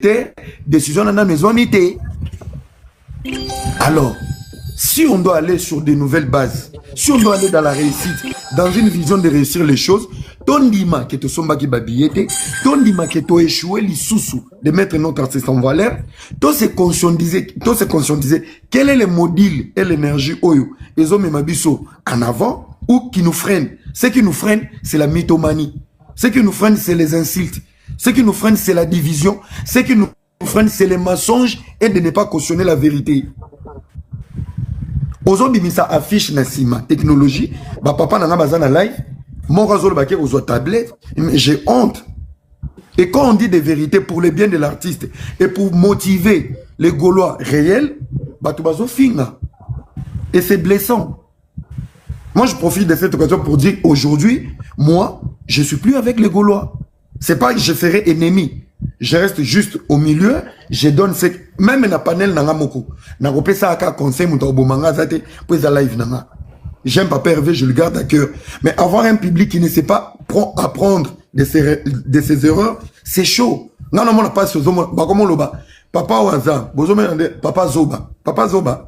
Angleterre, décision na nano ezwami te. Alors, si on doit aller sur de nouvelles bases, si on doit aller dans la réussite, dans une vision de réussir les choses, tondima ke tosombaki babillet te, tondima ke toéchoué lisusu de mettre notre artiste en valeur, to se conscientiser quel est le module et l'énergie oyo ezomema biso en avant ou qui nous freine. Ce qui nous freine, c'est la mythomanie. Ce qui nous freine, c'est les insultes. Ce qui nous freine, c'est la division. Ce qui nous freine, c'est les mensonges et de ne pas cautionner la vérité. Ozobimisa affiche na nsima technologie, bapapa na nga baza na live moko, azoloba ke kozwa tablette. J'ai honte. Et quand on dit des vérités pour le bien de l'artiste et pour motiver les Gaulois réels, bato bazofinga et c'est blessant. Moi, je profite de cette occasion pour dire: aujourd'hui, moi, je suis plus avec les Gaulois. C'est pas que je ferai ennemi, je reste juste au milieu, je donne ce même na panel na nga moko, nakopesa aka conseil. Moto akoboma nga aza te, po eza live na nga. J'aime Papa Hervé, je le garde à cœur, mais avoir un public qui ne sait pas apprendre de ses erreurs, c'est chaud. Nga namona mpasi. Ozomona bakoma oloba papa oyo aza, bozomona nde papa zoba, papa zoba.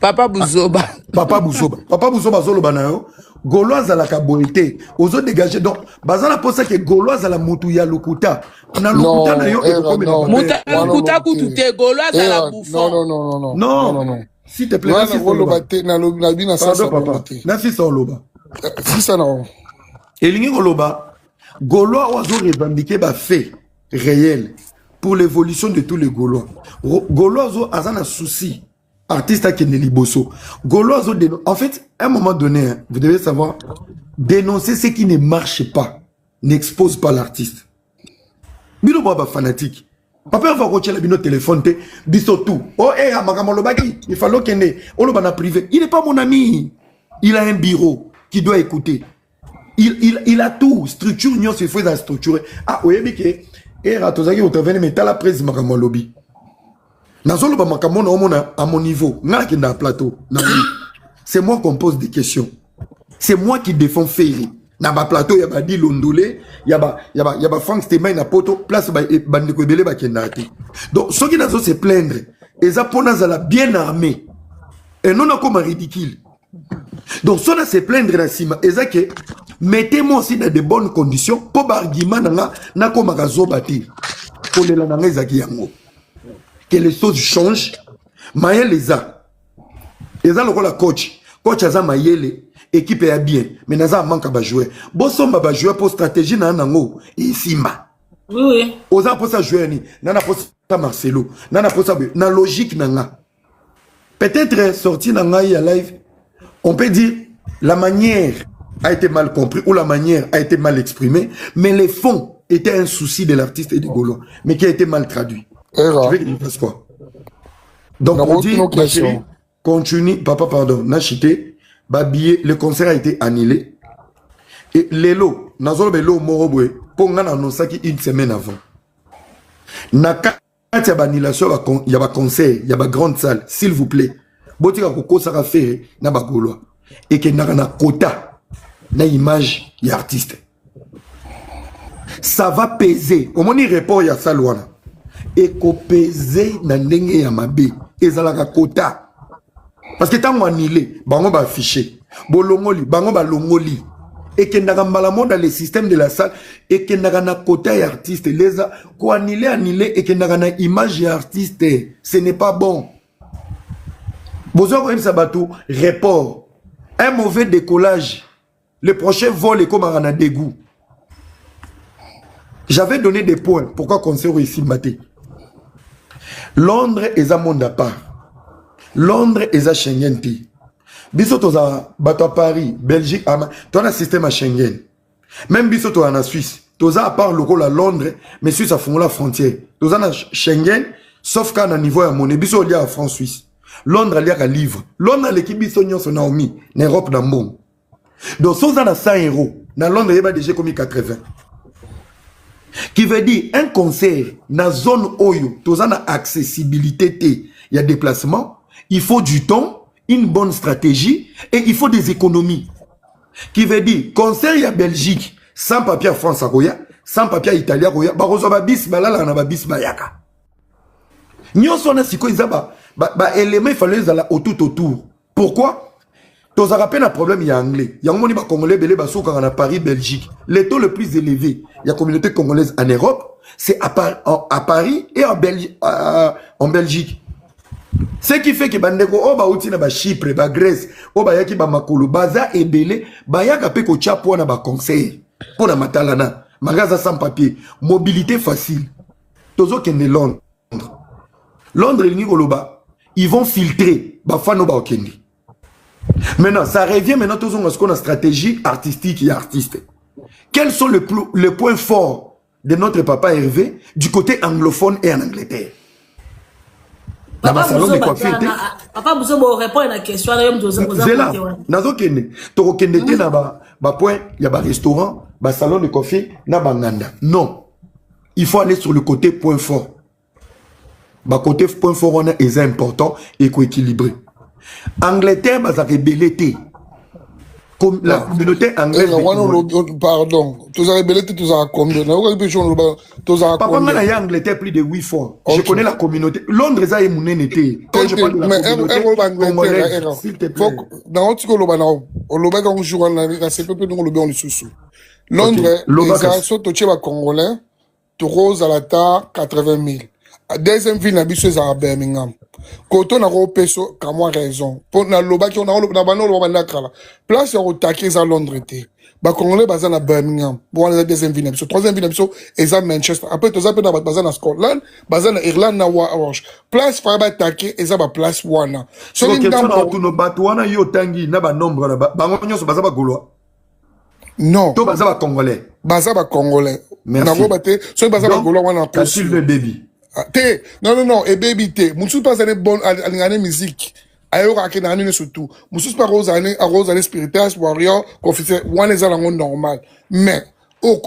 Papa buzoba. Papa buzoba, papa buzoba azoloba na yo. Gaulois azalaka boye te, ozodégage. Donc baza na mposa ke Gaulois azala motu ya lokuta na lokuta na yo. Ekokomela moto ya lokuta kutu te. Gaulois azala bouffon. Non, non, non. Non, non, s'il te plaît. Nakoloba te, nabi na sasa. Papa, nasisa oloba. Sisa na. Elingi koloba, Gaulois oyo azorevendiquer bafait réel pour l'évolution de tous les Gaulois, Gaulois azo aza na souci artiste akende liboso. Gaulois azo, en fait, à un moment donné, hein, vous devez savoir dénoncer ce qui ne marche pas, n'expose pas l'artiste. Bino boya bafanatique, papa va kotiela bino téléphone te. Biso tout o e makambo alobaki, il fallait okende oloba na privé. Il n'est pas mon ami. Il a un bureau qui doit écouter. Il a tout structure nyonso, il faut eza structuré. Ah, oyebi ke era tozalaki kotravailler, mais tala prese makambo alobi. Nazoloba makambo na omona à mon niveau. Nga nakenda ya plateau na, c'est moi qu'on pose des questions, c'est moi qui défends Ferré na baplateau ya badi londole, ya ba Frank Stemai na Poto, place bandeko ebele bakendaka te. Donc soki nazo se plaindre, eza mpo nazala bien armé et non nakoma ridicule. Donc so na se plaindre na nsima, eza ke mettez-moi aussi dans de bonnes conditions mpo baargument na nga nakomaka zoba te. Kolela na nga ezalaki yango, que les choses changent. Mayele eza lokola coach. Coach aza mayele, équipe ya bien, mais naza manque bajoueur. Bosomba bajoueur mpo stratégie na nango esimba. Oui. Oza mposa joueur nini? Na na posa Marcelo, na na posa na logique na nga. Peut-être sorti na ngai ya live, on peut dire la manière a été mal compris ou la manière a été mal exprimée, mais les fonds étaient un souci de l'artiste et du Gaulois, mais qui a été mal traduit. Era. Tu veux qu'il fasse quoi? Donc, on dit, ma chérie, continue, papa, pardon, n'a chité, babillet, le concert a été annulé. Et lelo, nazolo belo moro boye, pour nga annonçaki une semaine avant. Na kati ya ba annulation ya ba concert, ya ba grande salle, s'il vous plaît. Botika kokosaka Ferre na ba Gaulois. Ekendaka na quota na image ya artiste. Ça va peser. Omoni report ya salle wana, ekopese na ndenge ya mabe. Ezalaka quota, parce que ntango annulé, bango baaffiche bolongoli, bango balongoli, ekendaka mbala mo dans le système de la salle, ekendaka na quota ya artiste. Leza koannuler, annuler ekendaka na image ya artiste. Ce n'est pas bon. Bozwa koyebisa bato report, un mauvais décollage, le prochain vol ekomaka na dégoût. J'avais donné des points pourquoi concert oyo esimba te. Londres eza monde à part. Londres eza Schengen te. Biso toza bato ya Paris, Belgique, toza na système ya Schengen. Même biso toza na Suisse, toza à part lokola Londres, mais Suisse afungola frontière. Toza na Schengen, sauf kaka na niveau ya monnaie. Biso oliaka franc suisse, Londres aliaka livre. Londres aleki biso nyonso, Naomi, na Europe na mbongo. Donc so oza na 100 euro na Londres, eyeba déjà ekomi 80, qui veut dire un concert na zone oyo toza na accessibilité te ya déplacement, il faut du temps, une bonne stratégie et il faut des économies. Qui veut dire concert ya Belgique, sans papier ya France akoya, sans papier ya Italie akoya, bakozwa babisi, balalaka na babisi, bayaka. Nyonso wana sikoyo eza baélément ba ifale ezala tout autour. Pourquoi tozalaka mpe na problème ya anglais? Yango moni bacongolais ebele basukaka na Paris, Belgique. Le taux le plus élevé ya communauté congolaise en Europe, c'est à Paris et en Belgique. Ce qui fait que bandeko oyo bauti na baChypre, baGrèce, oyo bayaki bamakolo, baza ebele, bayaka mpe kotya mpo na baconseil mpo na matalana manga aza sans papier, mobilité facile. Tozokende Londres. Londres elingi koloba ils vont filtrer bafans oyo bakokende. Maintenant, ça revient. Maintenant, tozonga sikoyo na stratégie artistique ya artiste. Quels sont les points forts de notre papa Hervé du côté anglophone et en Angleterre, na basalon de coiffure te? Papa Buzoba, répondre na question wana, yo moto. Zela, nazokende. Tokokende te na bapoint ya barestaurant, basalon de coiffure na banganda. Non, il faut aller sur le côté point fort. Bakoté point fort wana eza important, ekoéquilibré. Angleterre, bazalaka ebele te, la communauté anglaise. Pardon, tozala ebele te? Tozala combien? Nayokaki mpe jour oloba tozala. Papa, nga na ye Angleterre plus de 8 fois. Je connais la communauté. Londres eza ye monene te. Quand je parle de la communauté congolaise, s'il te plaît. Nauti koloba na olobaki yango jour wana, nasepe mpe ndenge olobi yango lisusu. Londres eza, so totie bacongolais, tokozala ta 80 000. Deuxième ville na biso ezalaka Birmingham. Koto nakopesa kamwa raison, mpo nalobaki na bana, oloba banda kala, place ya kotake eza Londres te. Bacongolais baza na Birmingham, wana eza deuxième ville na biso. Troisième ville na biso eza Manchester. Après, toza mpe na bato baza na Scotland, baza na Irlande, na Welsh. Place faya batake eza baplace wana. Soki ndambo bato wana yo otangi na banombre wana, bango nyonso baza bagaulois? Non. To baza bacongolais? Baza bacongolais. Nakoyeba te soki baza bagaulois wana. Baby. Te, non, non, non, ebebi te. Mosusu mpe azali bon, alingaka ne musique, ayokaka na nini. Surtout mosusu mpe akozala ne spiritas warrior confiseur, wana eza nango normal. Mais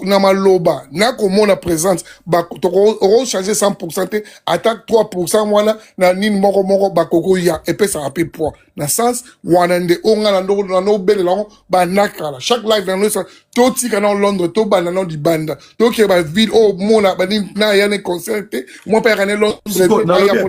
na maloba nakomona présence, okochange 100 te, ata 3 wana na nini moko moko bakokoya, epesaka mpe poids na sens wana. Nde oyo nga nanobelela yango banakala chaque live nano. Totika na Londres, tobanda nano libanda, tokende baville oyo mona banini na ya ne concert te, mwa mpe yaka ne Londres.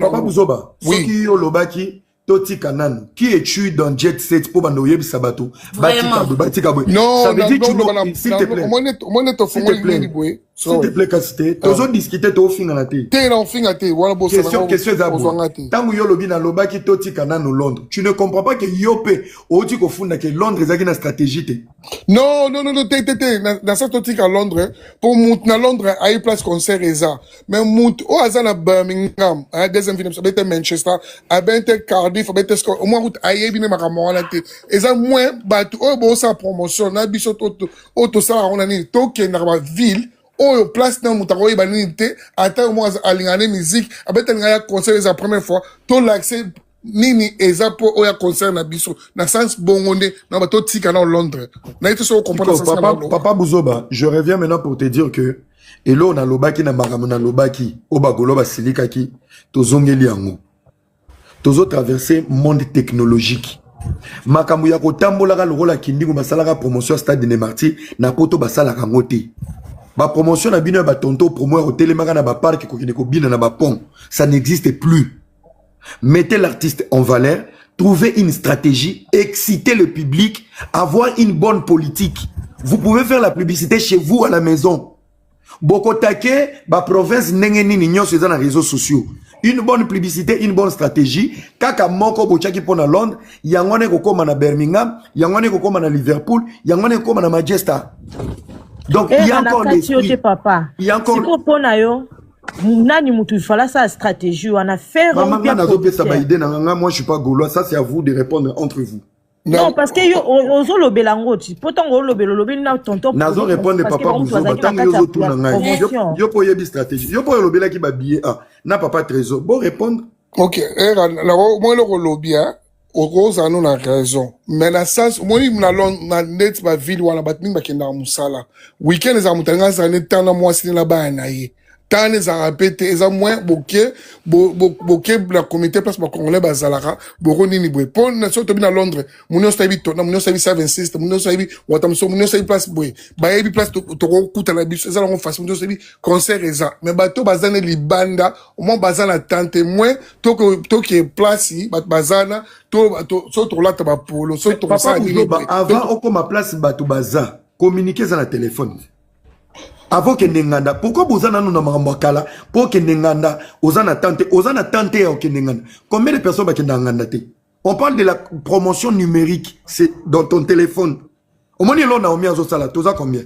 Papa Buzoba, soki olobaki totika nanu, qui es-tu dans Jet Set mpo banda oyebisa bato batika boye, batika boye? Ça veut dire, s'il te plaît, omoni, tofongoli nini boye? S'il te plaît, kasi te, tozodiscute, toofingana te. Te, na ofinga te wana. Question, question eza boye: ntango yo olobi nalobaki totika nanu Londres, tu ne comprends pas que yo mpe outi kofunda ke Londres ezalaki na stratégie te? Non, non, non, te, te, te. Na sa totika Londres mpo mutu na Londres ayi place concert eza, mais mutu oyo aza na Birmingham, deuxième ville, abete Manchester, abete Cardiff, abete Scott, omoi kutu ayebi nde makambo wana te. Eza moins bato oyo bosala promotion na biso oyo tosalaka ngo na nini. Tokendaka baville oyo place na moto akoyeba nini te, ata moko alingaka ne musique, abete alinga ya concert, eza première fois tolakise nini eza mpo oyo ya concert na biso. Na sens bongo nde na bato totika na Londres, naye te soki comprendre. Papa, papa Buzoba, je reviens maintenant pour te dire que eloko nalobaki na makambo nalobaki oyo bagolo basilikaki, tozongeli yango. Tozotraverse monde technologique. Makambo ya kotambolaka lokola kindingo basalaka promotion ya Stade de Martyr na Poto, basalaka yango te. Bapromotion na bino ya batonto promo ya kotelemaka na bapark, kokende kobina na bapont, ça n'existe plus. Mettez l'artiste en valeur, trouvez une stratégie, excitez le public, avoir une bonne politique. Vous pouvez faire la publicité chez vous à la maison. Bokotake baprovince ndenge nini? Nyonso eza na réseaux sociaux. Une bonne publicité, une bonne stratégie, kaka moko botiaki mpo na Londres, yango wana ekokóma na Birmingham, yango wana ekokóma na Liverpool, yango wana ekokóma na Manchester. Donc il y a encore l'esprit papa. Il y a encore siko mpo na yo, nani mutu ifala asala stratégie wana? Faire Mama, nga nazopesa baidée na nga. Moi, je suis pas gaulois, ça c'est à vous de répondre entre vous. Non, parce que yo ozolobela yango ti po ntango olobela, olobeli na tonton. Nazo répondre papa Buzoba. Ntango yo ozotuna ngai, yo mpo oyebi stratégie, yo mpo olobelaki babillet a na papa Trésor, bo répondre. Ok, era mwa eloko olobi, okozala no na raison, mais na sens omoni na neti baville wana, bato mingi bakendaka mosala weekend, ezala moto alingi azala ne ntan na mwasi ne na bana na ye. Tana ezalaka mpe te, eza moins boke boke na comité place bacongolais bazalaka boko nini boye mpo na soki tobi na Londres, mo nyonso ayebi tona, mo nyonso ayebi 126, mo nyonso ayebi Watamso, mo nyonso ayebi place boye, bayebi place tokokutana biso, eza nango facile. Mo nyonso ayebi concert eza, mais bato baza ne libanda omoi baza na tante moins toke place bato baza na so tokolata bapolo so tokosala nini. Avant okoma place bato baza, communiquer eza na telefone. Avant okende nganda, pourquoi boza nanu na makambo ya kala? Mpo okende nganda, oza na tante, oza na tante ya okende nganda. Combien de personnes bakendaka nganda te? On parle de la promotion numérique, c'est dans ton téléphone. Omoni elo Naomi azosala, toza combien?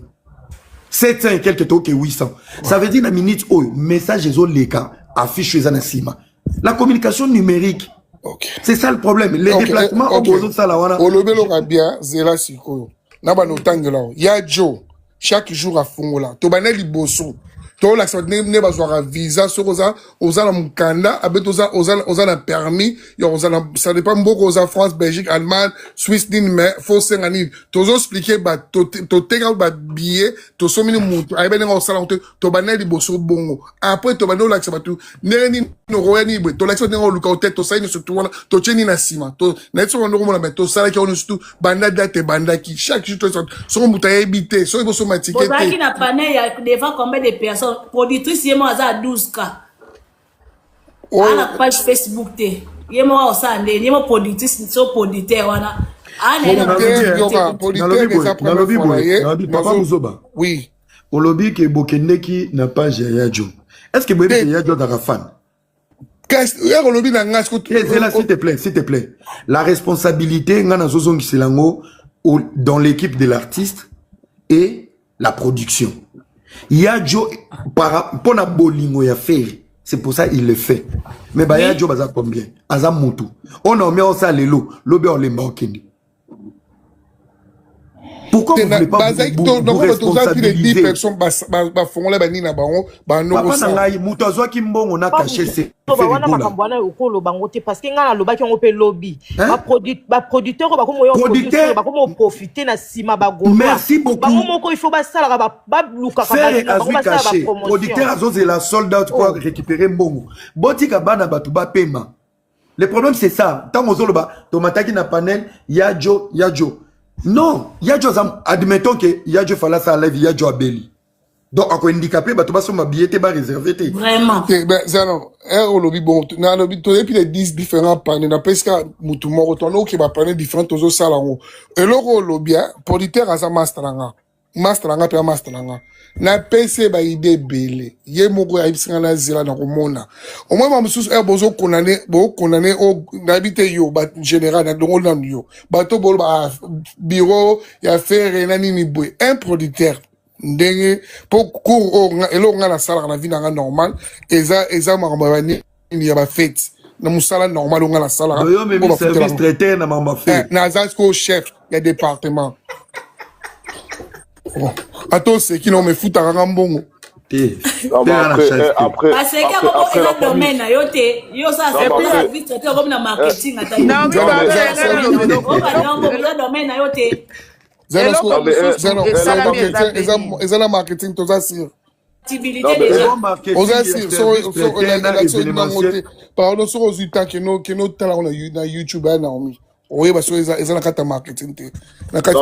700 et quelque, toke 800. Ça veut dire na minute oyo message ezoleka, affiche eza na nsima. La communication numérique, c'est ça le problème, les déplacements oyo bozosala wana. Olobi eloka bien. Zela sikoyo na bana otangela ya jo. Chaque jour afungola, tobanda liboso, tolakisa bato ndenge bazwaka visa. Soki oza na mokanda abe, oza na permis ya kozala, ça dépend mboka oza, France, Belgique, Allemagne, Suisse, nini, mais faut osenga nini. Tozoexpliquer bato, toteka babillet, tosomini moto ayebi ndenge osala te. Tobanda liboso bongo, après tobanda olakisa bato ndenge nini okoya nini boye, tolakisa bato ndenge oluka hotel, tosali nyonso tu wana, totie nini na nsima. Nayebi soki ndenge omona, mais tosalaki yango nyonso tu banda date ebandaki. Chaque jour soki moto ayebi te, soki bosomba ticket te. Ozalaki na panel ya devant combien de personnes? Productrice ye moko aza à 12 K aa na page Facebook te. Ye moko akosala ndeni? Ye mo productrice so producteur wana aa na ye na Nalobi boye, papa Buzoba. Oui. Olobi ke bokendeki na page ya Yajo. Est ce que boyebi ke Yajo azalaka fan? Ya kolobi na nga. Ezela, s'il te plaît, s'il te plaît. La responsabilité, nga nazozongisela yango dans l'équipe de l'artiste et la production. Yajo mpona bolingo ya Ferre, c'est pour ça il le fait. Mais bayajo baza combien? Aza mutu oyo Naomi aosala lelo, lobi aolemba, okende. Pourquoi vous voulez pas vous responsabiliser? Personnes bafongola banini na bango. Papa na ngai, moto azwaki mbongo na cachet. Wana makambo wana okoloba ngo te, parce que ngai nalobaki yango mpe lobi. Baproducteur oyo bakomi bakomi oprofiter na nsima. Merci beaucoup. Bango moko, il faut basalaka, balukaka. Ferre azwi cachet, producteur azozela sold out po récupérer mbongo. Botika bana bato bapema. Le problème, c'est ça. Ntango ozoloba tomataki na panel ya jo, ya jo, non, ya jo aza, admettons que ya jo fala asala live, ya jo abeli, donc akohandicapé bato basomba billet te, baréserve te. Vraiment. Zano ere olobi bon, nalobi toyebi les 10 différents panel, napesi kaka mutu moko tono oke bapanel différent tozosala yango. Eloko olobi, producteur aza master na nga, master na nga mpe master na nga, napesi ye baidées ebele. Ye moko ayebisi nga nazela na komona omoi ma mosusu ere bozokondane, bokondane. Nayebi te yo général na dongoli nanu yo bato boloba bureau ya Ferre na nini boye. Un producteur ndenge mpo cour oyo, eloko ngai nasalaka na vie na nga normal, eza makambo ya banini ya bafêtes na mosala normal oyo ngai nasalaka. Service traiteur na makambo ya fête. Naza sikoyo chef ya département. Ata oseki na omefutaka nga mbongo. Te. Aseki yango eza domaine na yo te. Yo osala service traiteur, okomi na marketing, ata eza domaine na yo te. Eza na marketing, toza sûr. Oza sûr nango te. Pardon, soki ozwi ta keno otala yango na YouTube ya Naomi, oyeba soki eza na kati ya marketing te na kati.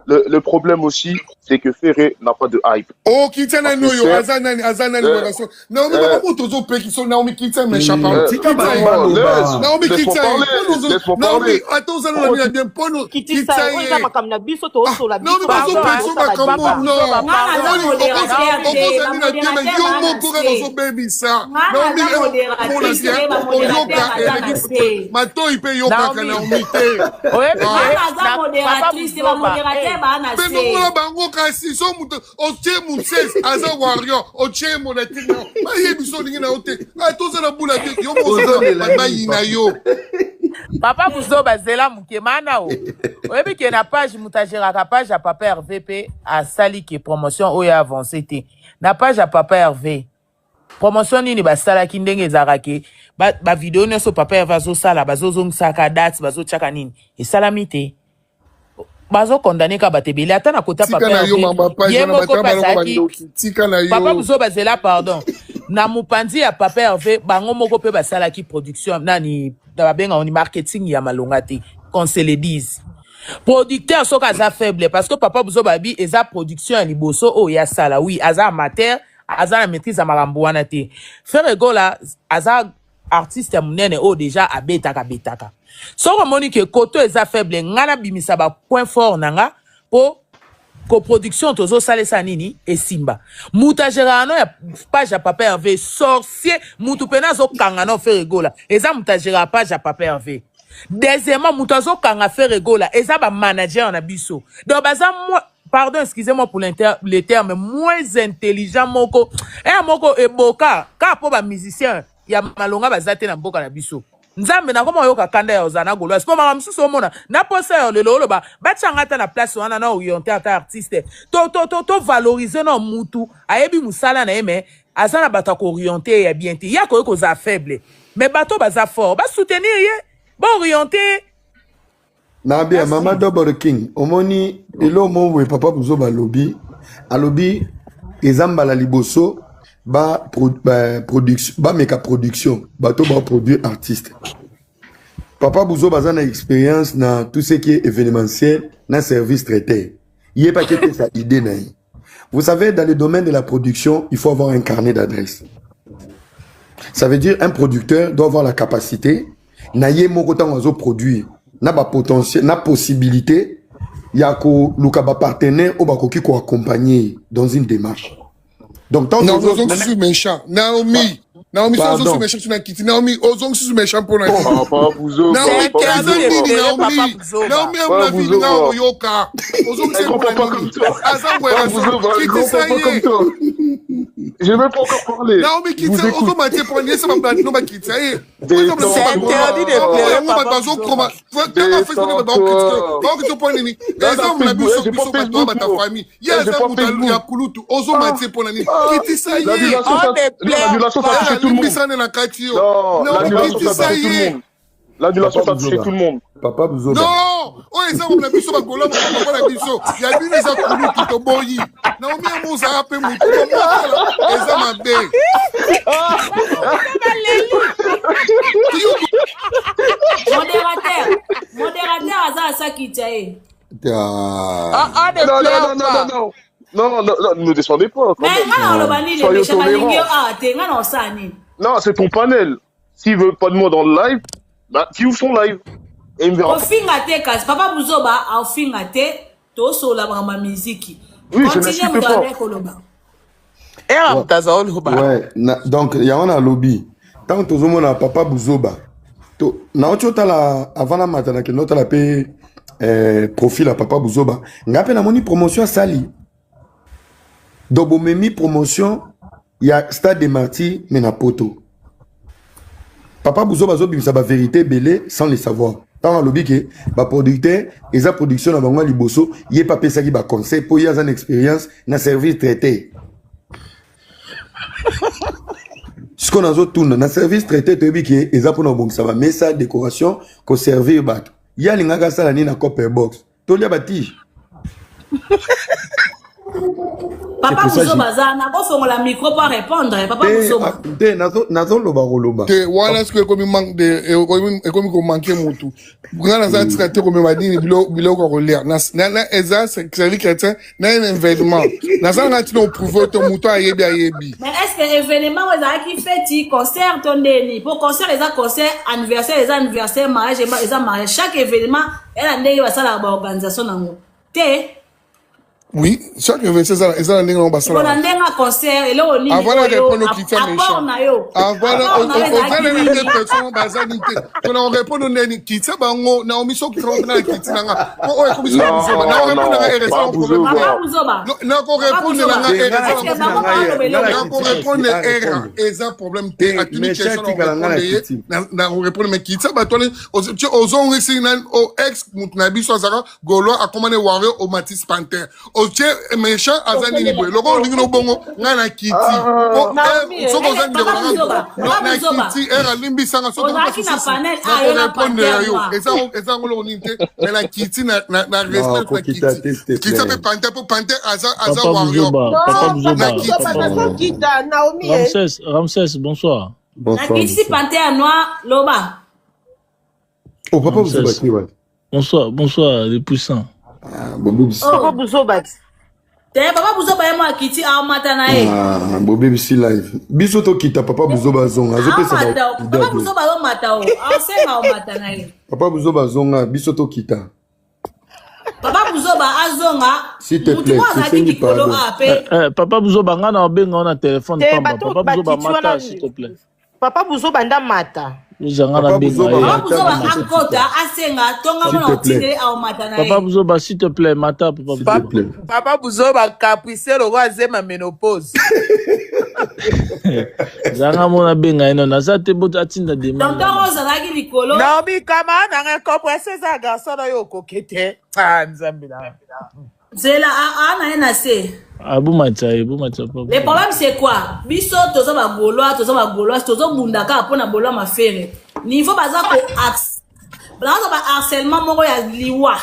Non, mais le problème aussi, c'est que Ferré n'a pas de hype. Oh, kitsa nani oyo aza nani, aza nani? Naomi, baba moto ozopekisa Naomi, kitsa mesha. Naomi, kitsa. Naomi, ata oza nano na bien mpono. Kitisa eza makambo na biso, tozosola. Naomi, bazopekisa makambo. Non, okozali na bien, mais yo moko kaka ozobebisa. Naomi, oyoka eleki matoi mpe yokaka Naomi te. Mpe longola bango kasi. So moto otie Moses aza warrior, otie monatine, bayebi so olingi na yo te. Toza na bula te, yo bayina yo. Papa Buzoba, zela moke mana o oyebi ke na page, moto agéraka page ya papa Hervé mpe asali ke promotion oyo avance te na page ya papa Hervé. Promotion nini basalaki? Ndenge ezalaka ke bavideo nyonso papa Hervé azosala, bazozongisaka date, bazotiaka nini, esalami te. Bazokondane kaka bato ebele, ata na kota Tika papa na yo Hervé, mama page ye wana, moko bato mpe wana baloko azalaki bandoki. Tika na papa yo. Buzoba, zela, pardon. Na mopanzi ya papa Hervé, bango moko mpe basalaki production nani na babengaka ni marketing ya malonga te, qu'on se le dise. Producteur soki aza faible, parce que papa Buzoba abi eza production ya liboso oyo ya sala. Oui, aza amateur, aza na maîtrise ya makambo wana te. Ferre Gola aza artiste ya monene oyo déjà abetaka betaka. Soki omoni ke koto eza faible, ngai nabimisa bapoint fort na nga mpo coproduction tozosalisa nini esimba. Moto agéraka no ya page ya papa Hervé, sorcier, mutu pene azokanga no Ferre Gola, eza moto agéraka page ya papa Hervé. Deuxièmement, moto azokanga Ferre Gola eza bamanager na biso. Donc baza moi, pardon, excusez-moi pour le terme, moins intelligent moko eya moko eboka kaka mpo bamusicien ya malonga baza te na mboka na biso. Nzambe, nakoma oyoka kanda ya ozala na Gauloise, mpo maka mosusu omona na posa ya lelo oloba batianga ata na place wana na orienté ata artiste to valoriser na mutu ayebi mosala na ye, mais aza na bato ya koorienter ye ya bien te. Ye akoki kozala faible, mais bato baza fort basoutenir ye, baorienter ye. Na bien. Merci. Mama Double King, omoni elo mo boye, papa Buzoba alobi, alobi eza mbala liboso ba, pro, ba production, bameka production, bato baproduire artiste. Papa Buzoba aza na expérience na tout ce qui est événementiel, na service traiteur. Ye pa kepesa idée na ye. Vous savez, dans le domaine de la production, il faut avoir un carnet d'adresses. Ça veut dire un producteur doit avoir la capacité na ye moko ntango azoproduire na bapotentiel na possibilité ya koluka bapartenaire oyo bakoki koaccompagner ye dans une démarche. Donc tant Non, ozongisi méchant, Naomi. Naomi, so ozongisi Pardon. méchant, tuna kiti. Naomi, ozongisi méchant mpona nini? Papa Buzoba, Naomi, Papa eza Interdit de nini? pleurer, papa Naomi, Buzoba. Naomi, Papa amona vini nga Buzoba. oyoka ozongisi Un grand mpona papa comme nini? toi. Aza Papa wera Buzoba, un grand kitisa papa comme ye. toi. Je vais pas encore parler. Naomi, Je vous kitisa. écoute. Ozoma te mpona nini? Esa bato bakitisa ye. C'est interdit de pleurer, Yango bato papa bazokoma Buzoba. tanga Facebook, bato Détends-toi. baokritike mpona nini? Là, Eza na mona Facebook, biso j'ai pas biso bato Facebook, bata moi. famille ye. Eh, j'ai Aza pas moto ya Facebook. kulutu, ozoma Ah, te mpona nini? ah, Kitisa ye. l'annulation, On ça, ne non, pleure l'annulation, ça pas. touchait tout le monde. Limbisa nde na kati yo. Non, Naomi, l'annulation, ça kitisa touchait tout le ye. monde. L'annulation, Papa ça touchait Buzoba, tout le monde. papa Buzoba. Non, oyo eza mona biso bagola, moko na biso ya bino eza kulutu, toboyi. Naomi, yango ozala mpe motu tomotala, eza mabe. Modérateur, modérateur aza asakita ye. Ah. On ne Non, non, pleure non, non, pas. non, non. Non, non, non, ne descendez pas, quand Mais même. nga na oloba nini? Soyons Méchant balingi yo tolérants. awa te, nga na osala nini? Non, c'est ton panel. S'il veut pas de moi dans le live, bah, qu'il ouvre son live. Et il me verra pas. Kofinga te kasi, papa Buzoba aofinga te, tosolola makambo ya miziki. Oui, je Continue, n'insulte moto pas. abe koloba. Era moto aza oloba. Ouais, na, donc yango nalobi, ntango tozomona papa Buzoba to nauti otala avant namata, nakende otala mpe profil ya papa Buzoba. Ngai mpe namoni promotion asali. Donc bomemi promotion ya Stade de Martyr, mais na poto papa Buzoba azobimisa bavérité ebele sans le savoir. Ntango alobi ke baproducteur eza production na bango ya liboso, ye mpe apesaki baconseil mpo ye aza na expérience na service traité. Sikoyo nazotuna, na service traité toyebi ke eza mpona kobongisa bamesa, décoration, koservir bato. Ye alingaka asala nini na copper box? Tolia batige? Papa pour ça, Buzoba aza nakofongola micro mpo répondre papa te Buzoba. Ah, te, nazoloba koloba. Te wana soki ekomi manque de ekomi komanke motu, nga naza tika te komema nini biloko ya kolia. Eza service chrétien na un événement, naza nga ntina oprouve te, moto ayebi ayebi. Mais est ce que événement oyo ezalaki feti, concert to ndeni? Po concert eza concert, anniversaire eza anniversaire, mariage eza mariage. Chaque événement eza ndenge basalaka baorganisation nango te. Oui, chaque événement eza na ndenge nango Mpona basalaka. ndenge ya concert, eloko nini Avant na oyo répondre au Christian apport méchant na yo, avant apport na yo oza ezalaki nani nini? te, personne baza nini te, to na orépondre ndeni kitisa bango. Naomi, soki na kiti nanga po oyo ekomi soki buzoba, na Non, orépondre nanga non, ere pas eza problème Buzoba. te. Papa Buzoba, Nakorépondre papa nanga Buzoba, ere Te, nga eza na est ce que kiti na na bango ngai baoloba nga eloko na te? kiti nakorépondre kasi era arépondre eza problème te. Te Atuni méchant question, atikala nga na nakorépondre ye. kiti. Nakorépondre, mais kitisa bato wana ozongisi nani o ex mutu na biso azalaka gaulois, akoma ne warrior, omatis panter. Otie méchant aza nini boye? Loko olingi no bongo ngai na kiti. Po Naomi, eh, soki eh, oza ndeko papa na Buzoba, ngai papa na Buzoba. kiti ere alimbisanga soki Ozalaki na mosusu panel na A, yo na korepondre panthère yo. noire. Eza eza yango eloko nini te, mais na kiti na na na Non, respect na kokita kiti. te, s'il te Kita plaît. mpe panthère po panthère aza aza Papa warrior. Bouzoba, Papa Non, Bouzoba, papa Na Buzoba, kiti. nazokita Naomi eh. Ramsès, Ramsès, bonsoir. Bonsoir, Nakitisi bonsoir. panthère noire, loba. Oh, papa Ramsès. Buzoba qui ouais. Bonsoir, bonsoir, les puissants. Ah, bobebisi. Papa Oh. Buzoba. Te papa Buzoba ye mo akiti aomata na ye. Ah, bobebisi live. Biso tokita papa Buzoba zonga. Azopesa ba Aomata, idée papa te. Buzoba azomata o. Aosenga aomata na ye. Papa Buzoba zonga, biso tokita. Papa Buzoba azonga, S'il te mutu plaît, moko azalaki tosengi likolo pardon. awa Eh, pe. eh, Papa Bouzoba, nga na obenga on a téléphone Te pamba. bato Papa Bouzoba, bakiti mata, wana s'il te plaît. Papa Buzoba nda mata. Ozanga na Papa benga Buzoba ye. Papa mata Buzoba biso akota tokita. asenga tonga S'il mona te plaît. otindele aomata na Papa ye. Bouzoba, s'il te plaît, mata, Papa S'il te Bouzoba. plaît. Papa Buzoba capricieux lokola azema ménopause. Zanga mona benga ye non, aza te boto atinda demande Tonton wana. Rose azalaki likolo. Naomi kama na ngai compresse eza garçon na yo okoki te. Ah nzambe na ngai. Nzela a na ye na se. Abumatisa ye, bumatisa Papa Le Bouzoba. problème c'est quoi? Biso toza ba Gaulois, toza ba Gaulois, tozo bunda kaka pona Gaulois mafere. Niveau baza ko ax. Baza ba harcèlement moko ya liwa.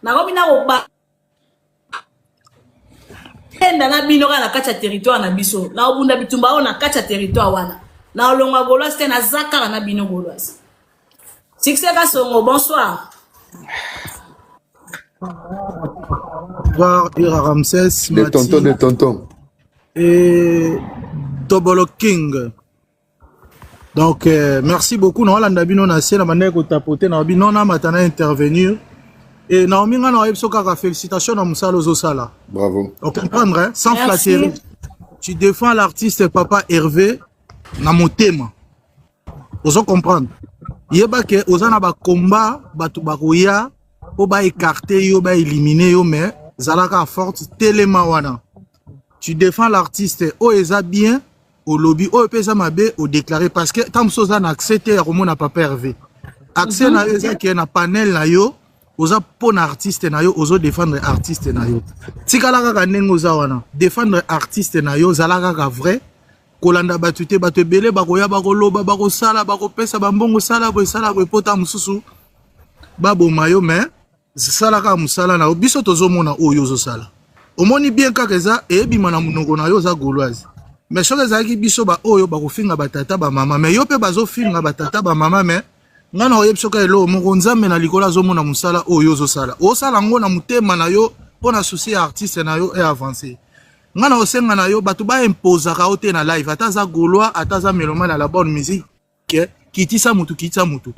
Nakomi na ko ba enda na bino kaka na kati ya territoire na biso. Na obunda bitumba oyo na kati ya territoire wana. Na olongwa Gaulois te na za kaka na bino Gaulois. Succès Kasongo, bonsoir. Bonsoir, Ira Ramsès, Les tontons Mati des tontons. et Tobolo King. Donc, merci beaucoup. Nous bino na se na bandeko kotapoter na bino na matana intervenir. Et Naomi nga na oyebi kaka félicitations na mosala ozosala. Bravo. On comprendre, hein, sans Merci. flatterie. Tu défends l'artiste Papa Hervé na motema. Ozo comprendre. Yeba ke oza na ba combat bato bakoya po ba écarter yo ba éliminer yo mais zalaka forte telema wana. Tu défends l'artiste oyo eza bien olobi oyo mpe eza mabe odéclaré parce que ntango mosusu oza na accès te ya komona papa Hervé. Accès na yo eza ke na panel na yo oza mpo na artiste na yo ozodéfendre artiste na yo. Tikala kaka ndenge oza wana défendre artiste na yo zala kaka vrai kolanda bato te bato ebele bakoya bakoloba bakosala bakopesa bambongo sala boye sala boye po ntango mosusu baboma yo mais sala kaka mosala na yo biso tozomona oyo ozosala omoni bien kaka eza eyebima na monoko na yo oza gauloise mais soki ezalaki biso baoyo bakofinga batata bamama mais yo mpe bazofinga batata bamama mais ngai na oyebi soki eloko moko nzambe na likolo azomona mosala oyo ozosala osala yango na motema na yo mpo na souci ya artiste na yo e avance ngai na osenga na yo bato baimposaka yo te na live ata aza gaulois ata aza mélomane ya la bonne musique ke kitisa mutu kitisa mutu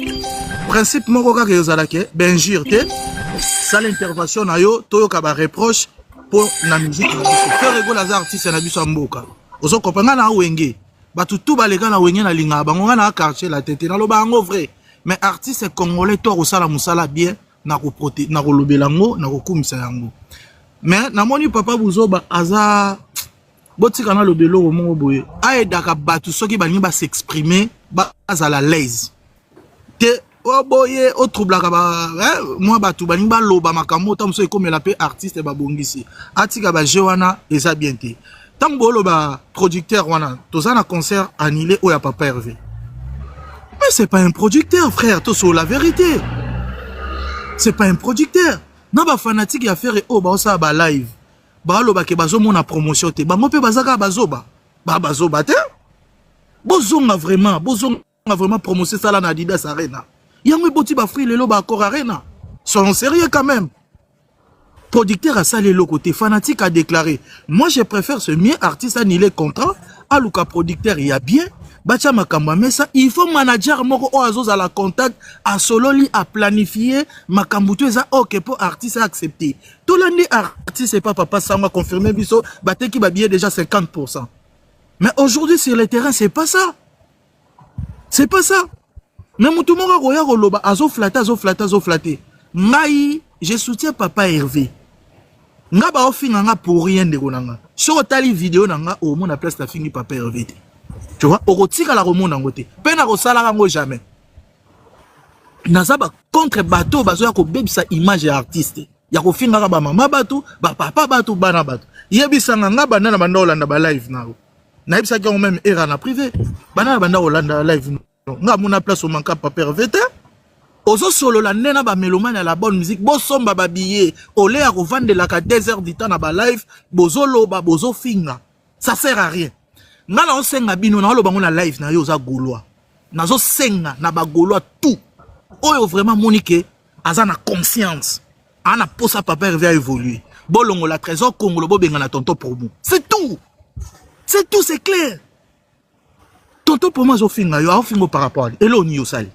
principe moko kaka ezalaka bainjure te sala intervention na yo toyoka bareproche mpo na musique na biso Ferre Gola aza artiste na biso ya mboka ozo comprendre ngai na wenge bato tu baleka na wenge nalingaka bango ngai na quartier la tete naloba yango vrai mais artiste congolais to akosala mosala bien na kolobela yango na kokumisa yango mais namoni papa Buzoba aza botika naloba eloko moko boye ayedaka bato soki balingi bas'exprimer bazala l'aise te o boye otroublaka ba mwa bato balingi baloba makambo ta mosusu ekomela mpe artiste babongisi atika baje wana eza bien te ntango booloba producteur wana toza na concert annulé oyo ya papa Hervé mais c'est pas un producteur frère toso la vérité c'est pas un producteur na bafanatike ya Ferre oyo baosala balive balobake bazomona promotion te bango mpe baza kaka bazoba bazoba te bozonga vraiment bozonga vraiment promotion esala na Adidas Arena yango eboti bafruit lelo baAccor Arena soyons sérieux quand même producteur asali eloko te fanatique a déclaré moi je préfère ce mieux artiste annulé contrat aluka producteur ya bien batia makambo ya mesa il faut manager moko oyo azozala contact asololi aplanifie makambo to eza ok mpo artiste aaccepte tolandi artiste epa papa sango aconfirme biso bateki babillet déjà 50. Mais aujourd'hui sur le terrain, c'est pas ça, c'est pas ça. Mais motu moko akoya koloba azoflatter azoflatter azoflatter. Ngai je soutiens papa Hervé. Nga baofinga nga pour rien ndeko na nga soki otali video na nga omona place nafingi papa Hervé te tu vois okotikala komona yango te mpe na kosalaka yango jamais naza bacontre bato bazoya kobebisa image ya artiste. Ya kofingaka ba mama bato, ba papa bato, bana bato. Yebisanga nga banda na banda olanda ba live na yo. Nayebisaki yango meme era na privé. Banda na banda olanda live na yo. Nga mona place omanka papa Hervé te. Ozosolola nde na ba mélomane ya la bonne musique, bosomba ba billets ole ya kovandelaka 2 heures du temps na ba live, bozoloba, bozofinga. Ça sert à rien. Nga na osenga bino na oloba ngo na live na yo oza gaulois. Nazosenga na ba gaulois tout. Oyo vraiment moni ke aza na conscience. Ana posa papa Hervé a évoluer. Bolongola trésor Kongolo bobenga na tonton promo. C'est tout. C'est tout, c'est clair. Tonton promo azofinga yo, aofinga par rapport à eloo nini osali.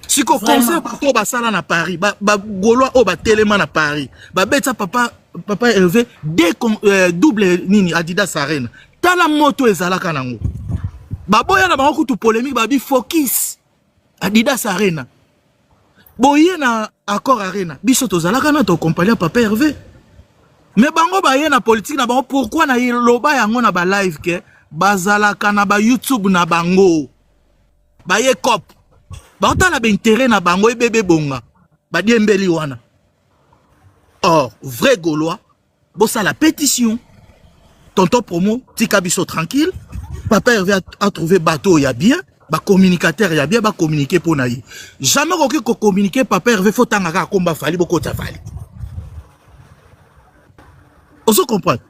Siko concert bato oyo basala na Paris, ba, ba Gaulois oyo batelema na Paris, babetisa papa papa Hervé deux double nini Adidas Arena. Tala moto ezalaka nango. Baboya na bango kutu polémique babi focus Adidas Arena. Boye na Accor Arena, biso tozalaka na to compagnie papa Hervé. Mais bango baye na politique na bango pourquoi na loba yango na ba live ke bazalaka na ba YouTube na bango. Baye cop. Baotala ba intérêt na bango ebebe bonga. Badiembeli wana. Or, vrai Gaulois, bosala pétition. Tonton promo, tika biso tranquille. Papa Hervé a trouvé bateau ya bien, ba communicateur ya bien, ba communiquer pour na ye. Jamais koki ko communiquer Papa Hervé faut tanga ka komba Fally bokota Fally. Ozo comprendre?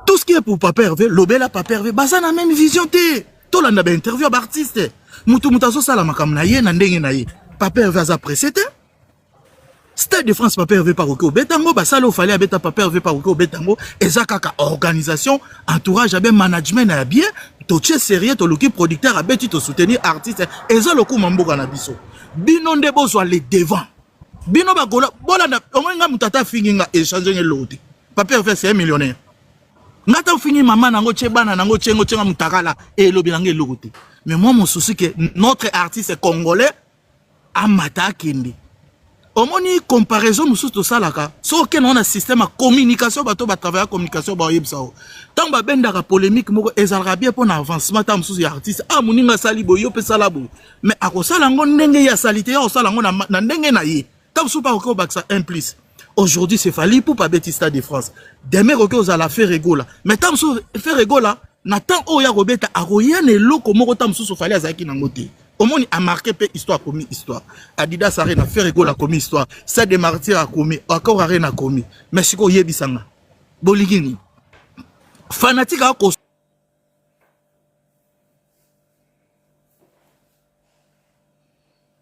Tout ce qui est pour Papa Hervé, lobela Papa Hervé, baza na même vision te. Tolanda ba interview ya ba artiste. Mutu mutu azosala makambo na ye na ndenge na ye. Papa Hervé aza pressé te. Stade de France Papa Hervé pakoki obeta yango, basala oyo Fally abeta Papa Hervé pakoki obeta yango, eza kaka organisation, entourage ya bien, management ya bien, totie sérieux, toluki producteur abeti, to soutenir artiste, eza lokuma mboka na biso. Bino nde bozwa le devant. Bino ba Gaulois, bolanda, omoni nga moto ata afingi nga, echange nga eloko te. Papa Hervé c'est un millionnaire. Nga ata ofingi mama nango, tie bana nango, tie ngo, tie nga mutakala, elobi nanga eloko te. Mais moi mon souci que notre artiste congolais amata akende. Omoni comparaison mosusu tosalaka soki okende wana système ya communication, bato batravailla communication baoyebisa yo ntango babendaka polémique moko ezalaka bien mpona avancement ntango mosusu ya artiste. Ah, moninga asali boye, yo mpe sala boye, mais akosala yango ndenge ye asali te, ye akosala yango na ndenge na ye. Ntango mosusu mpe akoki kobakisa un plus. Aujourd'hui c'est Fally Ipupa abeti Stade de France, demain ekoki kozala Ferre Gola, mais ntango mosusu Ferre Gola na temps oyo ya kobeta akoya na eloko moko ntango mosusu Fally azalaki nango te. Omoni a marqué pe histoire, akomi histoire. Adidas Arena, Ferre Gola akomi histoire, Stade des Martyrs akomi, Accor Arena akomi. Mais sikoyo oyebisanga bolingi nini? Fanatique ako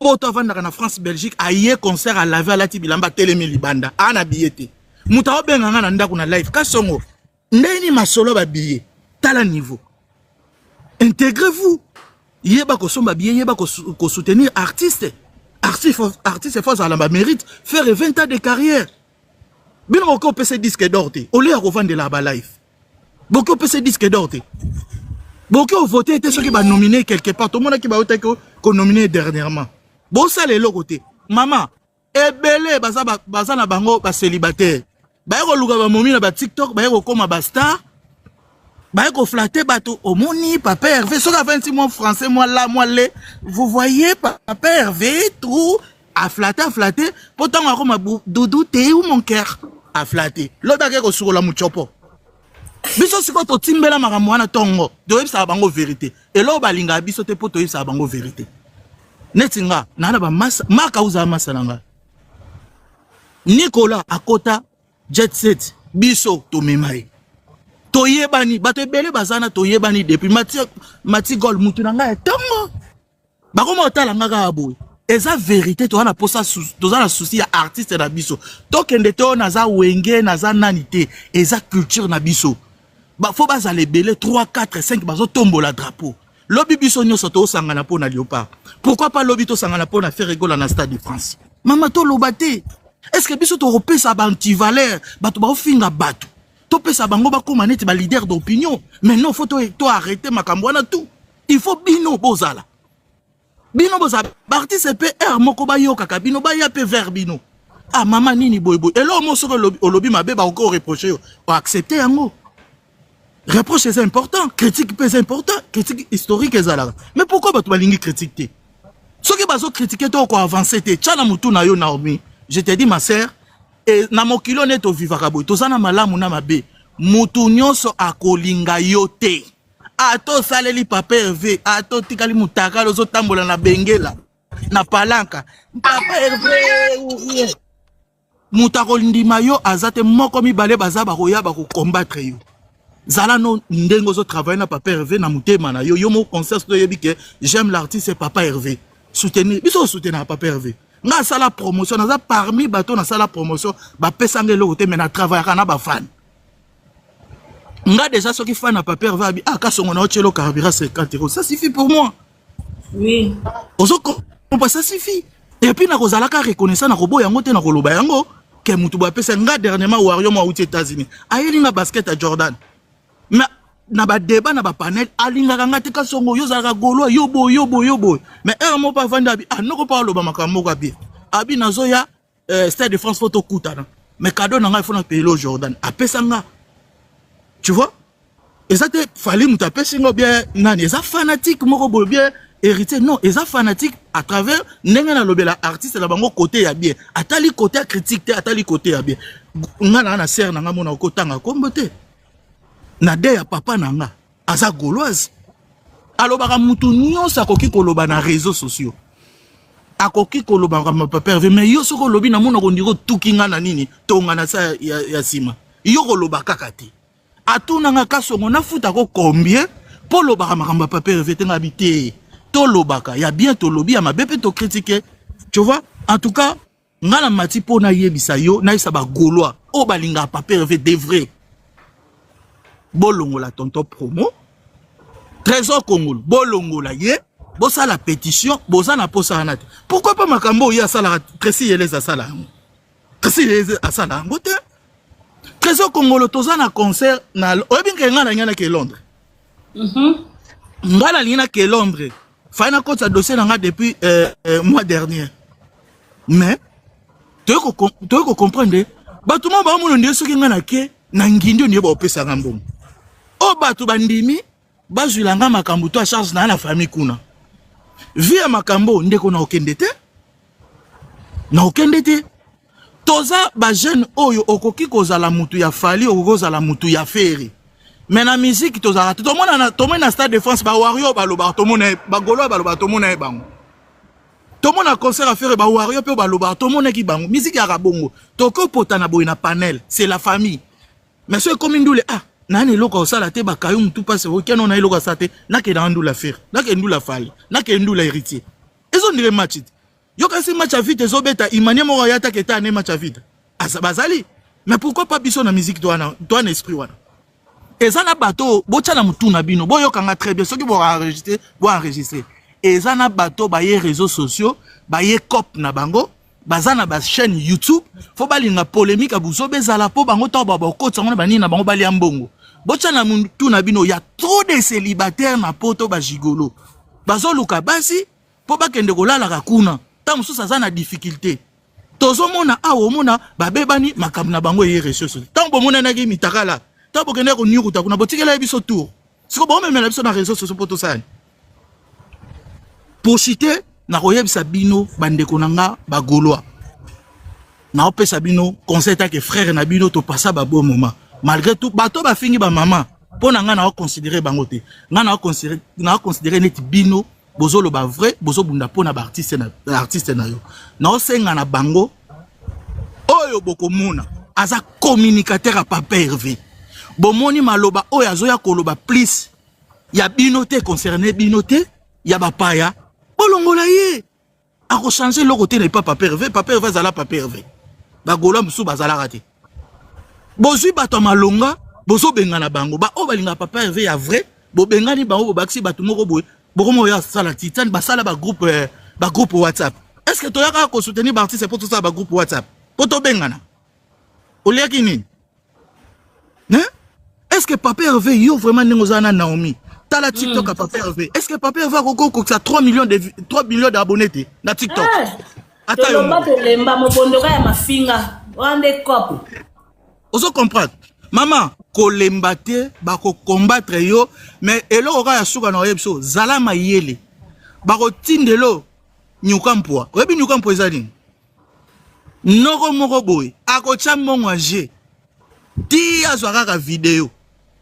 poto avandaka na France, Belgique, aye concert alave, alati bilamba, atelemi libanda, aa na billet te. Moto aobenga nga na ndako na live kasongo ndeni masolo ba billet. Tala niveau, intégrez-vous, yeba kosomba billet, yeba kosoutenir artiste. Artiste faut azala ba mérite, faire 20 ans de carrière. Bino bokoki opesa disque d'or te, olie ya kovandela ba live. Bokoki opesa disque d'or te, bokoki ovote te soki banomine quelque part. Tomonaki bautaki konomine dernièrement, bosala eloko te. Mama ebele baza, baza na bango bacélibataire, baye koluka bamomi na batiktok, baye kokóma bastar, baye koflatter bato. Omoni Papa Hervé soki avandi mwa français mwa la mwa le, vous voyez Papa Hervé tout aflatte aflatte mpo ntango akoma dudu te ou mon cœur aflatte, lobi ake kosukola mutsopo. Biso sikoyo totimbela makambo wana ntongo, toyebisaka bango vérité. Eloko balingaka biso te mpo toyebisaka bango vérité. Neti nga naa na bamasa maka ozala masa na nga Nicolas akota jet set, biso tomema ye, toyebani, bato ebele baza na toyebani depuis Mati, Mati Gol mutu na ngai ya ntongo bakoma kotala nga kaka boye. Eza vérité, toza na posa, toza na souci ya artiste na biso. Tokende te oyo naza wenge, naza nani te, eza culture na biso. Fo bazala ebele 3 4 5 bazotombola drapeau. Lobi biso nyonso tosangana mpo na Léopard, pourquoi pas lobi tosangana mpo na Ferre Gola na Stade de France? Mama, toloba te, est ce que biso tokopesa baantivaleur? Bato baofinga bato, topesa bango bakóma neti baleader d'opinion. Mais non, faut to arrêter makambo wana tout. Il faut bino bozala, bino bozala baartiste mpe aire moko bayokaka bino, baya mpe vers bino. Ah mama, nini boyeboye, eloko moko soki olobi mabe, bakoki oreproche yo, oaccepte yango. Reproche eza important, critique mpe eza important, critique historique ezalaka. Mais pourquoi bato balingi critique te? Soki bazocritique te, okoavance te. Tya na motu na yo. Naomi, je te dis, ma sœur. E, na mokili oyo nde tovivaka boye, toza na malamu na mabe. Mutu nyonso akolinga yo te. Ata osaleli papa Herve, ata otikali mutakala ozotambola na bengela na palanka, papa Herve moto akondima yo aza te. Moko mibale baza bakoya bakokombattre yo. Zala no ndenge ozotravaille na papa Herve na motema na yo, yo moko conscience to oyebi ke j'aime l'artiste papa Herve. Soutenir biso, osoutenaka papa Herve. Nga asala promotion, naza parmi bato nasala promotion, bapesanga eloko te, mais na travaillaka na bafan. Nga déjà soki fan na papa Herve abi ah kasongo na otielo carburant 50 euros, ça suffit pour moi. Oui. Ozo comprendre, ça suffit. Et puis nakozalaka reconnaissant, nakoboya yango te, nakoloba yango ke mutu boye apesa nga dernièrement. Wario mo auti États-Unis, ayeli nga basket ya Jordan. Mais na badébat na bapanel, alingaka nga te: "Kasongo, yo ozalaka Gaulois, yo boye, yo boye, yo boye." Mais heure moko avandi, abi ah noko mpo aloba makambo moko abi abi nazoya Stade de France, faut tokutana, mais cadeau na ngai faut napeyela Jordan apesa nga. Tu vois, eza te Fally moto apesi ngo bien nani, eza fanatique moko boye bien héritier. Non, eza fanatique à travers ndenge nalobela artiste na bango côté ya bien, atali côté ya critique te, atali côté ya bien. Nga na sere na nga mona okotanga kombo te na de ya papa na nga aza Gauloise. Alobaka mutu nyonso akoki koloba na réseaux sociaux, akoki koloba makambo papa Herve, mais yo soki olobi na mona kondiri otuki nga na nini, tonga na sa ya nsima. Yo koloba kaka te. Atunanga: "Kasongo, nafutako combien mpo olobaka makambo ya papa Herve te?" Nga bi te, tolobaka ya bien, tolobi ya mabe mpe tokritike. Tu vois, en tout cas nga na mati mpo nayebisa yo, nayebisa bagaulois oyo balingaka papa Herve de vrai: bolongola tonton promo Trésor Kongolo, bolongola ye, bosala pétition. Boza na posa wana te. Pourquoi pas makambo oyo asalaka Tracy Yelez asala yango? Tracy Yelez asala yango te. Trésor Kongolo, toza na concert na oyebi nke ngai nalingi nake Londres. Ngai nalingi nake Londres, fai nakotisa dossier na nga depuis mois dernier, mais toyei kocomprendre bato mo baomona ndie soki ngai nake na ngindi oyo ndie baopesanga mbongo oyo bato bandimi bazwila nga makambo to a charge na na famille kuna vi ya makambo. Ndeko, na okende te, na okende te. Toza bajeune oyo okoki kozala mutu ya Fally, okoki kozala mutu ya Ferre, mais na musique tozalaka te. Tomona, tomoni na Stade de France bawario balobaka, tomona bagaulois balobaka, tomona ye bango. Tomona concert ya Ferre, bawario mpe balobaka, tomonaki bango. Musique yaka bongo, tokopota na boye na panel, c'est la famille. Mais so ekomi ndule, ah nani eloko osala te, bakayo mutu mpasi okeno na eloko asala te. Nakendaka ndula Ferre, nakende ndula Fally, nakende ndula Héritier, ezondire match te. Yokasi match ya vite ezobeta imanie moko aya taka eta ane match ya vite bazali. Mais pourquoi pas biso na musique to wana, to wana esprit wana eza na bato? Botya na mutu na bino, boyokanga très bien. Soki boenregistre, boenregistre. Eza na bato baye réseaux sociaux, baye cop na bango, baza na bachaîne YouTube, fo balinga polémique ya buzoba ezala mpo bango ntango bakotisa yango na banini na bango balia mbongo. Botya na mutu na bino, ya trop de célibataire na poto, bagigolo bazoluka basi mpo bakende kolalaka kuna. Ntango mosusu aza na difficulté. Tozomona awa, omona babebani, makambo na bango eye réseaux sociaux. Ntango bomonanaki mitakala, ntango bokende konyukuta kuna, botikela ye biso tour. Siko bomemela biso na réseaux sociaux mpo tosala pour chite. Nakoyebisa bino, bandeko na nga bagaulois, naopesa bino conseil take frère na bino. Topasa babon moment malgré tout. Bato bafingi bamama, mpo na ngai naoconsidere bango te. Ngai naoconsidere neti bino bozoloba vrai, bozobunda mpo na baartiste na, artiste na yo. Naosenga na bango oyo bokomona aza communicateur ya papa Hervé, bomoni maloba oyo azoya koloba plus ya bino te, concerne bino te, ya bapaya, bolongola ye. Akochange eloko te na epa papa Hervé. Papa Hervé azala papa Hervé, bagaulois mosusu bazalaka te. Bozwi bato ya malonga, bozobengana bango. Baoyo balingaka papa Hervé ya vrai, bobengani bango, bobakisi bato moko boye. Bokoma oyo asala titane, basala bagroupe, bagroupe WhatsApp. Est ce que toyaka kosoutenir baartiste mpo tosala bagroupe WhatsApp mpo tobengana? Oliaki nini, hein? Est ce que papa Hervé, yo vraiment ndenge oza na Naomi, tala TikTok ya papa Hervé. Est ce que papa Hervé akoki kokokisa 3 millions de 3 millions d'abonnés te na TikTok? Ata yo tolomba moko. Tolemba mobondoka ya mafinga wana nde cope. Ozo comprendre, mama, kolemba te, bakokombattre yo. Mais eloko kaka ya suka na oyebi so, zala mayele. Bakotindelo nyuka mpwa. Oyebi nyuka mpwa eza nini? Noko moko boye akotya mbongo ya jeu ti azwa kaka video.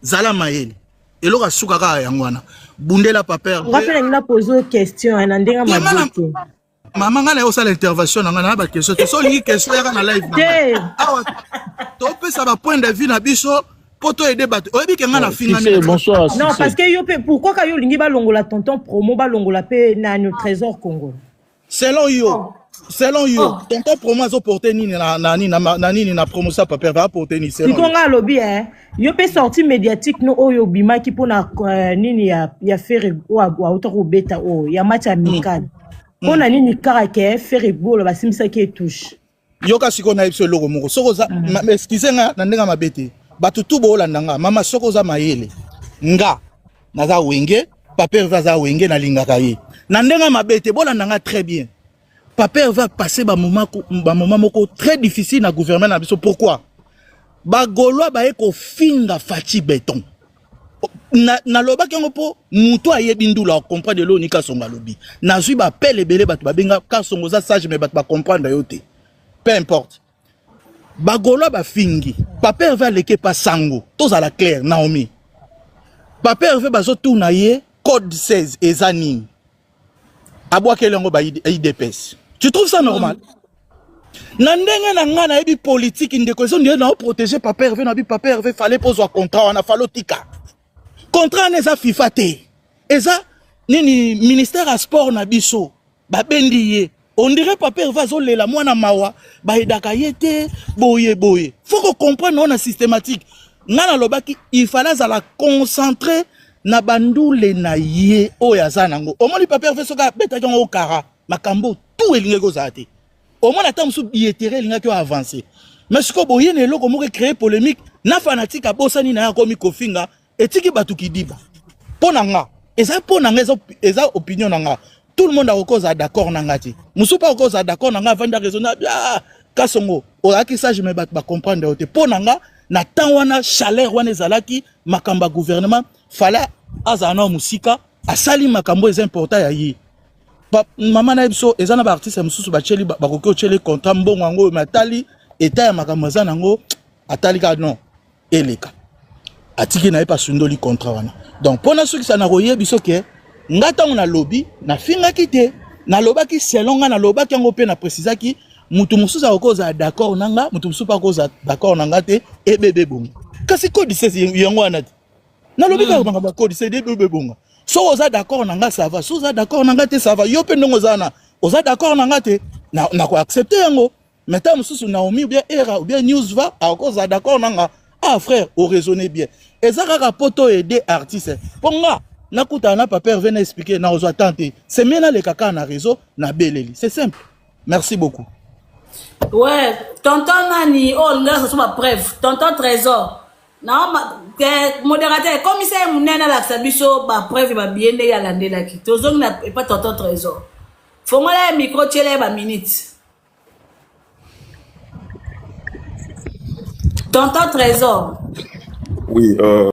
Zala mayele. Eloko asuka kaka yango wana. Bundela papa Nga Herve. mpe nalingi na pose yo question eh, na ndenge ya Te, nga mabe na te. mama nga na yo osala intervention na nga na ba question te. So olingi question yaka na live na ngai. Te. Awa topesa ba point de vue na biso po to aider bato. Oyebi ke nga na fingami Succès, na bonsoir, Non, parce succès. que yo pe pourquoi ka yo olingi balongola tonton promo balongola pe nani Trésor Congo. Selon yo, Oh. selon yo, Oh. tonton promo azo porter nini na na nini na, na nini na promotion papa va porter nini selon Sikoyo yo. nga alobi eh, yo pe sortie médiatique no oyo obimaki mpona euh, nini ya, ya Ferre oyo auta kobeta oyo ya match amical. Mpona nini kaka ke Ferre Gola basimbisaki ye touche. Yoka sikoyo nayebi biso eloko moko. Soko oza ma, excuse nga na ndenge mabe te. Bato tu boolanda nga, mama soko oza mayele. Nga naza wenge, papa Hervé aza wenge nalingaka ye. Na ndenge mabe te, bolanda nga très bien. Papa Hervé a passé ba moment ba moment moko très difficile na gouvernement na biso. Pourquoi? Ba Gaulois baye kofinga Fatshi Beton. Nalobaki yango mpo moto ayebi ndula acomprendre eloko ni Kasongo alobi. Nazwi bapele ebele bato babenga Kasongo oza sage mais bato bacomprendre yo te. Peu importe. Bagaulois bafingi. Papa Hervé aleki epa sango. Tozala clair Naomi. Papa Hervé bazotuna ye code 16 eza nini? Abwakeli yango ba IDPS. Tu trouves ça normal? Na ndenge na nga nayebi politique ndeko ezo ndenge na protéger Papa Hervé na bi Papa Hervé fallait pozwa contrat wana fallait otika. Contrat wana eza FIFA te. Eza nini ministère ya sport na biso babendi ye. On dirait Papa Hervé azolela mwana mawa bayedaka ye te boye boye. Faut ko comprendre wana systématique. Nga nalobaki il fallait azala concentré na bandule na ye oyo aza nango. Omoni Papa Hervé soki abetaki yango okara makambo tout elingaki kozala te. Omoni ata mosusu billetterie elingaki oyo avancer. Mais sikoyo boye na eloko moko ecréer polémique na fanatique abosani na ye akomi kofinga etiki bato kidiba. Mpo na nga eza mpo na nga eza, eza opinion na nga. Tout le monde akoki kozala d'accord na nga te. Mosusu mpe akoki kozala d'accord na nga avandi raisonne ah Kasongo ozalaki sage mais bato bacomprendre yo te. Mpo na nga na temps wana chaleur wana ezalaki makambo ya gouvernement fallait azala na mosika asali makambo eza important ya ye. Mama na ye biso eza na baartiste mosusu batieli bakoki otieli contrat mbongo yango oyo mais atali etat ya makambo aza nango atali kaka non eleka atiki na ye mpe asundoli contrat wana. Donc mpo nasukisa na koyebi so ke nga ntango nalobi nafingaki te, nalobaki selon nga, nalobaki yango mpe na précisaki mutu mosusu akoki kozala d'accord na nga, mutu mosusu mpe akoki kozala d'accord na nga te, ebebe bongo. Kasi code 16 yango wana te. Nalobi kaka makambo ya code 16 ebebe bongo. Soki oza d'accord na nga ça va, soki oza d'accord na nga te ça va. Yo mpe ndenge oza na oza d'accord na nga te, na nako accepter yango. Mais tango mosusu Naomi ou bien Era ou bien News va akoza d'accord na nga. Ah frère, o raisonner bien. Eza kaka po to aider artiste. Po nga nakutana na papa Hervé na expliquer na ozwa temps te. C'est mieux naleka kaka na réseau na beleli. C'est simple. Merci beaucoup. Ouais, tonton nani oyo olingaka soso ba preuve, tonton Trésor. Na ke modérateur komisa ye monene alakisa biso ba preuve ba billet ndenge alandelaki. Tozongi na epa tonton Trésor. Fongola ye micro tiela ye ba minutes. Tonton Trésor. Oui, euh...